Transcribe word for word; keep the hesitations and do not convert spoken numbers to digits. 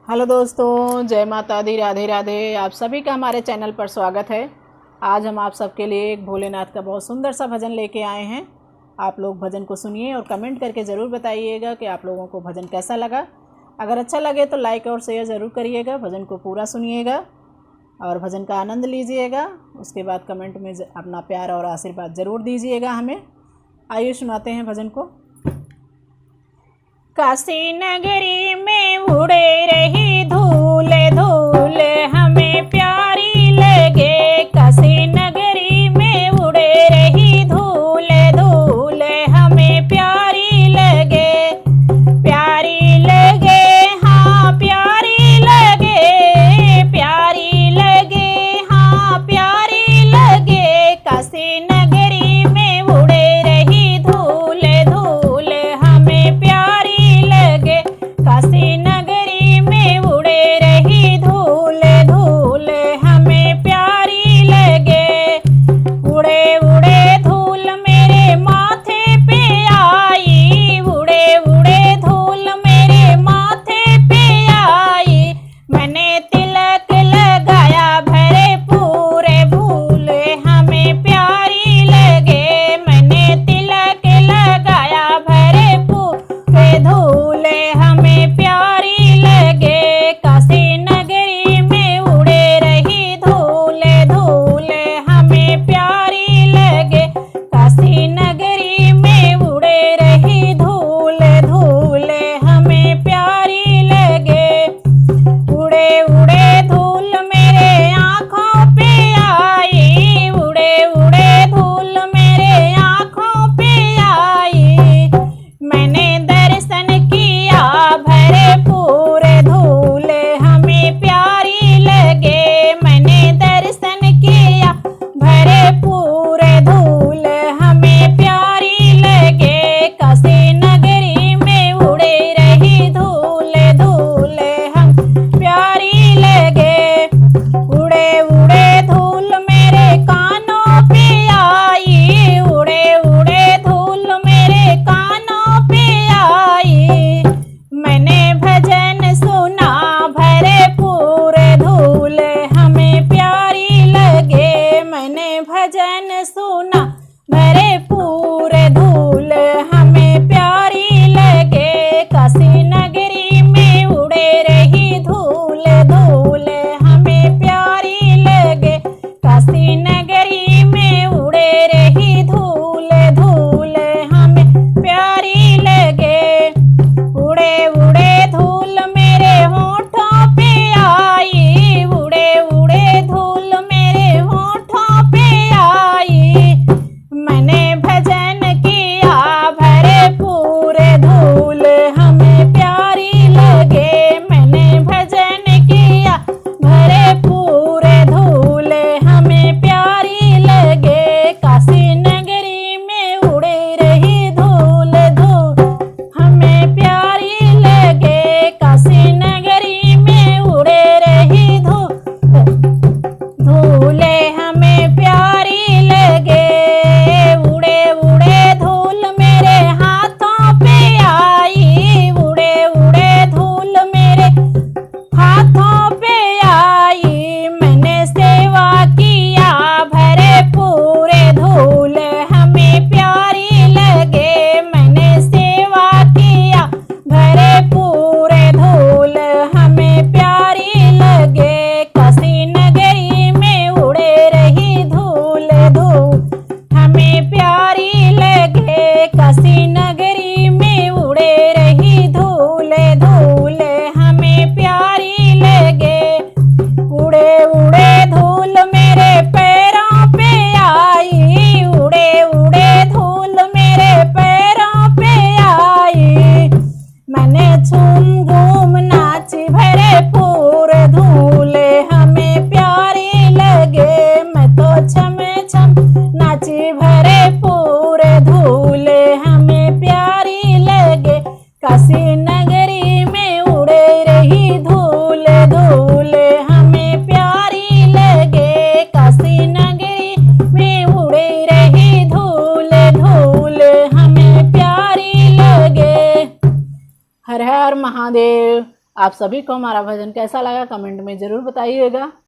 हेलो दोस्तों, जय माता दी, राधे राधे। आप सभी का हमारे चैनल पर स्वागत है। आज हम आप सबके लिए एक भोलेनाथ का बहुत सुंदर सा भजन लेके आए हैं। आप लोग भजन को सुनिए और कमेंट करके ज़रूर बताइएगा कि आप लोगों को भजन कैसा लगा। अगर अच्छा लगे तो लाइक और शेयर ज़रूर करिएगा, भजन को पूरा सुनिएगा और भजन का आनंद लीजिएगा। उसके बाद कमेंट में ज-, अपना प्यार और आशीर्वाद ज़रूर दीजिएगा हमें। आइए सुनाते हैं भजन को। काशी नगरी में उड़े रही धूल, धूल हमें प्यारी लगे। काशी नगरी में उड़े रही धूल, धूल हमें प्यारी लगे। प्यारी लगे, हाँ प्यारी लगे, प्यारी लगे, हाँ प्यारी लगे। काशी नगरी में उड़े रही धूल, धूल हमें प्यारी लगे। काशी नगरी में उड़े रही धूल, धूल हमें प्यारी लगे। उड़े उड़े धूल मेरे माथे पे आई, उड़े उड़े धूल मेरे माथे पे आई। मैंने तिलक लगाया भरे पूरे फूल हमें प्यारी लगे। मैंने तिलक लगाया भरे पूरे धूल हमें प्यारी लगे। काशी नगरी में उड़े रही धूल, धूल हमें प्यारी लगे। काशी नगरी में उड़े रही धूल, धूल हमें प्यारी लगे। उड़े उड़े धूल मेरे आँखों पे आई, उड़े उड़े धूल मेरे आँखों पे आई। मैंने दर्शन किया भरे पूरे धूल हमें प्यारी लगे। मैंने दर्शन किया भरे पूरे धूल हमें प्यारी लगे। काशी नगरी में उड़े रही धूल, धूल हम प्यारी लगे। उड़े उड़े धूल मेरे कानों पे आई, उड़े उड़े धूल मेरे कानों पे आई। मैंने भजन सुना भरे पूरे धूल हमें प्यारी लगे। मैंने भजन सुना भरे पूरे धूल हमें प्यारी लगे। काशी नगरी में उड़े रही धूल, धूल हमें प्यारी लगे। काशी नगरी में उड़े रही धूल, धूल हमें प्यारी लगे। उड़े उड़े धूल मेरे होठों पे आई, उड़े उड़े धूल मेरे होठों पे आई। मैंने भजन किया भरे पूरे धूल हमें प्यारी लगे। मैंने भजन किया भरे पूरे धूल हमें प्यारी लगे। काशी नगरी में उड़े रही धूल, धूल हमें प्यारी लगे। काशी नगरी में उड़े रही धूल, धूल हमें प्यारी लगे। उड़े उड़े धूल मेरे हाथों पे आई, उड़े उड़े धूल मेरे हाथों पे आई। मैंने सेवा किया भरे पूरे धूल हमें प्यारी लगे। मैंने सेवा किया भरे पूरे धूल हमें प्यारी लगे। काशी नगरी में उड़े रही धूल, धूल हमें प्यारी लगे। काशी नगरी में उड़े रही धूल, धूल हमें प्यारी लगे। उड़े उड़े धूल मेरे पैरों पे आई, उड़े उड़े धूल मेरे पैरों पे आई। मैंने झूम घूम नाची भरे पूरे धूल हमें प्यारी लगे। मैं तो छम छम नाची भरे पूरे धूल हमें प्यारी लगे। काशी नगरी में उड़े रही धूल, धूल हमें प्यारी लगे। काशी नगरी में उड़े रही धूल, धूल हमें प्यारी लगे। हर हर महादेव। आप सभी को हमारा भजन कैसा लगा, कमेंट में ज़रूर बताइएगा।